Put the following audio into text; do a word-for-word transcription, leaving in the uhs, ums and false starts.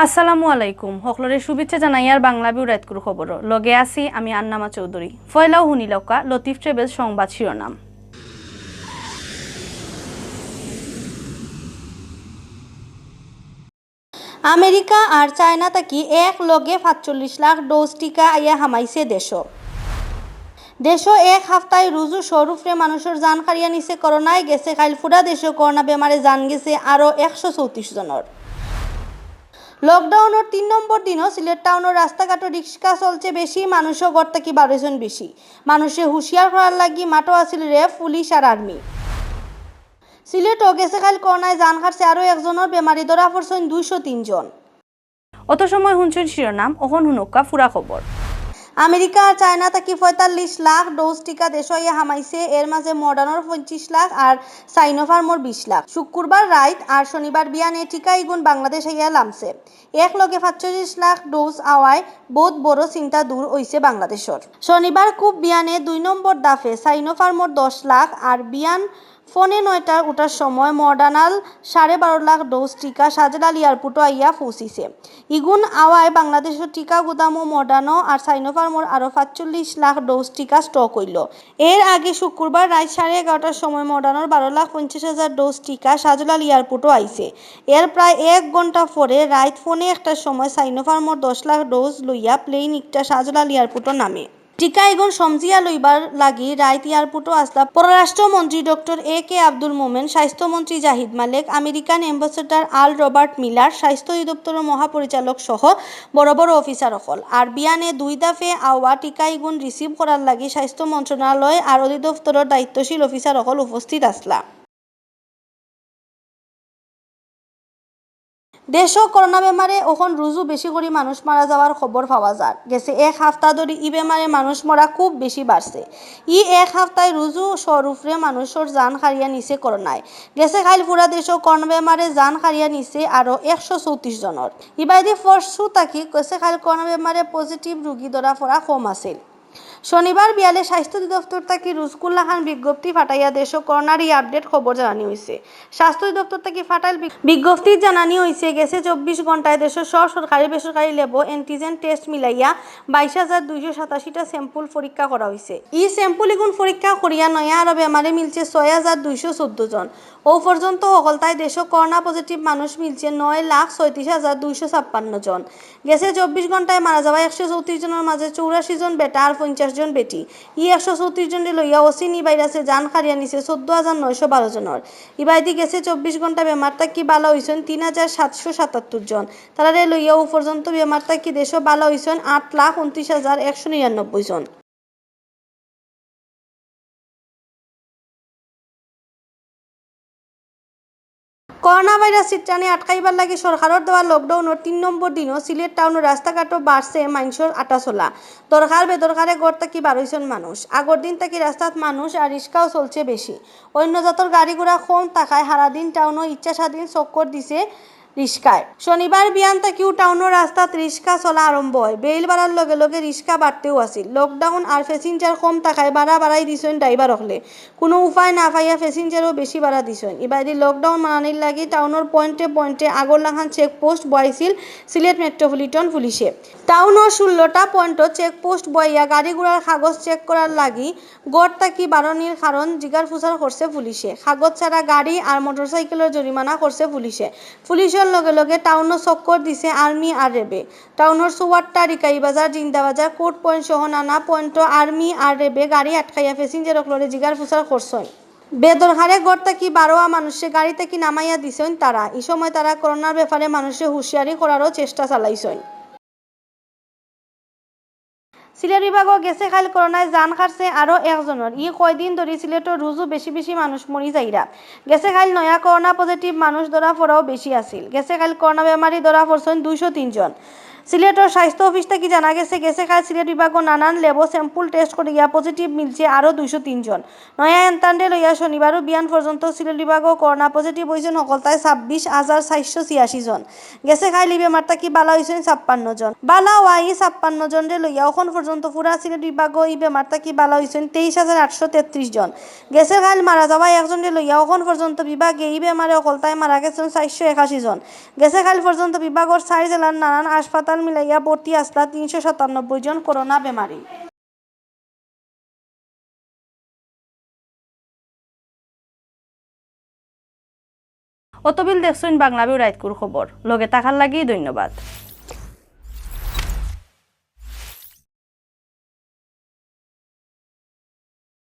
আসসালামু আলাইকুম। হকলরে শুভেচ্ছা জানাইয়ার বাংলা ভিউ রাইতকুর খবরো। লগে আছি আমি আন্নামা চৌধুরী। ফয়লাউ হুনিলাউক্কা লতিফ ট্রেভেলস সংবাদ শিরোনাম। আমেরিকা আর চায়না থাকি এক লগে পাঁচচল্লিশ লাখ ডোজ টিকা আইয়া হামাইছে দেশো। দেশো এক হাপ্তায় রুজু শর উপরে মানুষর জান কাড়িয়া নিছে করোনায়। গেছে কাইল পুরা দেশো করোনা বেমারে জান গেছে আরো একশো চৌত্রিশ জনর। লকডাউনর তিন নম্বর দিনও সিলেট টাউনর রাস্তাঘাটো রিক্সা চলছে বেশি, মানুষও ঘর থাকি বারইছইন বেশি। মানুষরে হুঁশিয়ার করার লাগি মাঠো আছিল র‍্যাব, পুলিশ আর আর্মি। সিলেটও গেছে কাইল করোনায় জান কাড়ছে আরো একজনর, বেমারি ধরা পড়ছইন দুইশো তিন জন। অত সময় হুনছইন শিরোনাম, অখন হুনউক্কা পুরা খবর। আমেরিকা আর চায়না থাকি পঁয়তাল্লিশ লাখ ডোজ টিকা দেশো আইয়া হামাইছে, এর মাঝে মডার্নার পঁচিশ লাখ আর সাইনোফার্মর বিশ লাখ। শুক্রবার রাইত আর শনিবার বিয়ানে টিকা ইগুন বাংলাদেশ আইয়া লামছে। এক লগে পাঁচচল্লিশ লাখ ডোজ আওয়ায় বউত বড় চিন্তা দূর অইছে বাংলাদেশর। শনিবার খুব বিয়ানে দুই নম্বর দাফে সাইনোফার্মর দশ লাখ আর বিয়ান ফোনে নয়টার উঠার সময় মডার্নার সাড়ে বারো লাখ ডোজ টিকা শাহজালাল এয়ারপোর্টো আইয়া পৌঁছিছে। ইগুন আওয়ায় বাংলাদেশর টিকা গুদামো মডার্না আর সাইনোফার্মর আরো পাঁচচল্লিশ লাখ ডোজ টিকা স্টক অইলো। এর আগে শুক্রবার রাইত সাড়ে এগারোটার সময় মডার্নার বারো লাখ পঞ্চাশ হাজার ডোজ টিকা শাহজালাল এয়ারপোর্টো আইছে। এর প্রায় এক ঘন্টা পরে রাইত পৌনে একটার সময় সাইনোফার্মর দশ লাখ ডোজ লইয়া প্লেন একটা শাহজালাল এয়ারপোর্টো নামে। টিকা ইগুন সমজিয়া লইবার লাগি রাইত এয়ারপোর্টো আছলা পররাষ্ট্রমন্ত্রী ডক্টর এ কে আব্দুল মোমেন, স্বাস্থ্যমন্ত্রী Zahid Malek, American ambassador Earl Robert Miller, স্বাস্থ্য অধিদপ্তরর মহাপরিচালক সহ বড় বড় অফিসার অকল। আর বিয়ানে দুই দাফে আওয়া টিকা ইগুন রিসিভ করার লাগি স্বাস্থ্য মন্ত্রণালয় আর অধিদপ্তরর দায়িত্বশীল অফিসার অকল উপস্থিত আছলা। দেশো করোনা বেমারে অখন রুজু বেশি করি মানুষ মারা যাওয়ার খবর পাওয়া যার। গেছে এক হাপ্তা ধরি ই বেমারে মানুষ মরা খুব বেশি বাড়ছে। ই এক হাপ্তায় রুজু শর উপরে মানুষর জান কাড়িয়া নিছে করোনায়। গেছে কাইল পুরা দেশো করোনা বেমারে জান কাড়িয়া নিছে আরো একশো চৌত্রিশ জনর। ইবাদি পরশু থাকি গেছে কাইল করোনা বেমারে পজিটিভ রুগী ধরা পড়া কম আছিল। শনিবার বিয়ালে স্বাস্থ্য অধিদপ্তর থাকি রুজকুল্লা খান বিজ্ঞপ্তি ফাটাইয়া দেশো করোনার ই আপডেট খবর জানানি অইছে। স্বাস্থ্য অধিদপ্তর থাকি ফাটাইল বিগ-, বিজ্ঞপ্তিত জানানি অইছে, গেছে চব্বিশ ঘন্টায় দেশর সব সরকারি বেসরকারি ল্যাবো অ্যান্টিজেন টেস্ট মিলাইয়া বাইশ হাজার দুইশো সাতাশিটা স্যাম্পল পরীক্ষা করা অইছে। ই স্যাম্পল ইগুন পরীক্ষা করিয়া নয়া আরো বেমারে মিলছে ছয় হাজার দুইশো চৌদ্দ জন। অউ পর্যন্ত হকলতায় দেশো করোনা পজিটিভ মানুষ মিলছে নয় লাখ ছয়ত্রিশ হাজার দুইশো ছাপ্পান্ন জন। গেছে চব্বিশ ঘন্টায় মারা যাওয়া একশো চৌত্রিশ জনর মাঝে চৌরাশি জন বেটা আর পঞ্চাশ জন বেটি। ই একশো চৌত্রিশ জনরে লইয়া অচিন ই ভাইরাসে জান কাড়িয়া নিছে চৌদ্দ হাজার নয়শো বারো জনর। ইবাদি গেছে চব্বিশ ঘন্টা বেমার থাকি বালা অইছইন তিন হাজার সাতশো সাতাত্তর জন। তারারে লইয়া অউ পর্যন্ত বেমার থাকি দেশো বালা অইছইন আট লাখ ঊনত্রিশ হাজার একশো নিরানব্বই জন। করোনা ভাইরাস ছিটরানি আটকাইবার লাগি সরকারর দেওয়া লকডাউনর তিন নম্বর দিনও সিলেট টাউনর রাস্তাঘাটো বাড়ছে মাইনষর আটাচলা। দরকার বেদরকারে ঘর থাকি বারইছইন মানুষ। আগর দিন থাকি রাস্তাত মানুষ আর রিক্সাও চলছে বেশি। অইন্য জাতর গাড়ি ঘোড়া কম থাকায় হারাদিন টাউনও ইচ্ছা স্বাধীন চক্কর দিছে রিক্সায়। শনিবার বিয়ান থাকিউ টাউনর রাস্তাত রিক্সা চলা আরম্ভ অয়। বেইল বাড়ার লগে লগে রিক্সা বাড়তেউ আছিল। লকডাউন আর প্যাসেঞ্জার কম থাকায় ভাড়া বাড়াই দিছইন ড্রাইভার অকলে। কুনু উপায় না পাইয়া প্যাসেঞ্জারও বেশি ভাড়া দিছইন। ইবাদি লকডাউন মানানির লাগি টাউনর পয়েন্টে পয়েন্টে আগর লাখান চেকপোস্ট বওয়াইছিল সিলেট মেট্রোপলিটন পুলিশে। টাউনর ষোলোটা পয়েন্টও চেকপোস্ট বওয়াইয়া গাড়ি ঘোড়ার কাগজ চেক করার লাগি ঘর থাকি বারনির কারণ জিগার ফুসার করছে পুলিশে। কাগজ ছাড়া গাড়ি আর মোটরসাইকেলর জরিমানা করছে পুলিশে। পুলিশর লগে লগে টাউনও চক্কর দিছে আর্মি আর র্যাবে। টাউনর সুয়াট্টা, রিকাই বাজার, জিন্দা বাজার, কোর্ট পয়েন্ট সহ নানা পয়েন্টও আর্মি আর র্যাবে গাড়ি আটকাইয়া প্যাসেঞ্জার অকলরে জিগার ফুসার করছইন। বেদরকারে ঘর থাকি বারোয়া মানুষরে গাড়ি থাকি নামাইয়া দিছইন তারা। ই সময় তারা করোনার ব্যাপারে মানুষরে হুঁশিয়ারি করারও চেষ্টা চালাইছইন। সিলেট বিভাগও গেছে কাইল করোনায় জান কাড়ছে আরো একজনর। ই কয়দিন ধরি সিলেটর রুজু বেশি বেশি মানুষ মরি যাইরা। গেছে কাইল নয়া করোনা পজিটিভ মানুষ ধরা পড়াও বেশি আছিল। গেছে কাইল করোনা বেমারি ধরা পড়ছইন দুইশো তিন জন। সিলেটর স্বাস্থ্য অফিস থাকি জানা গেছে, গেছে কাইল সিলেট বিভাগো নানান ল্যাবো sample test করিয়া positive মিলছে আরও দুইশো তিন জন। নয়া এন্তানরে লইয়া শনিবারও বিয়ান পর্যন্ত সিলেট বিভাগো করোনা positive অইছইন হকলতায় ছাব্বিশ হাজার চাইরশো ছিয়াশি জন। গেছে কাইল ই বেমার থাকি বালা অইছইন ছাপ্পান্ন জন। বালা অওয়া ই ছাপ্পান্ন জনরে লইয়া অখন পর্যন্ত পুরা সিলেট বিভাগো ই বেমার থাকি বালা অইছইন তেইশ হাজার আটশো তেত্রিশ জন। গেছে কাইল মারা যাওয়া একজনরে লইয়া অখন পর্যন্ত বিভাগে ই বেমারে হকলতায় মারা গেছইন চাইরশো একাশি জন। গেছে কাইল পর্যন্ত বিভাগর চাইর জেলার নানান হাসপাতাল মিলাইয়া ভর্তি আছলা তিনশো সাতানব্বই জন করোনা বেমারি। অতবিল দেখছইন বাংলা ভিউ রাইতকুর খবর। লগে থাকার লাগি ধন্যবাদ।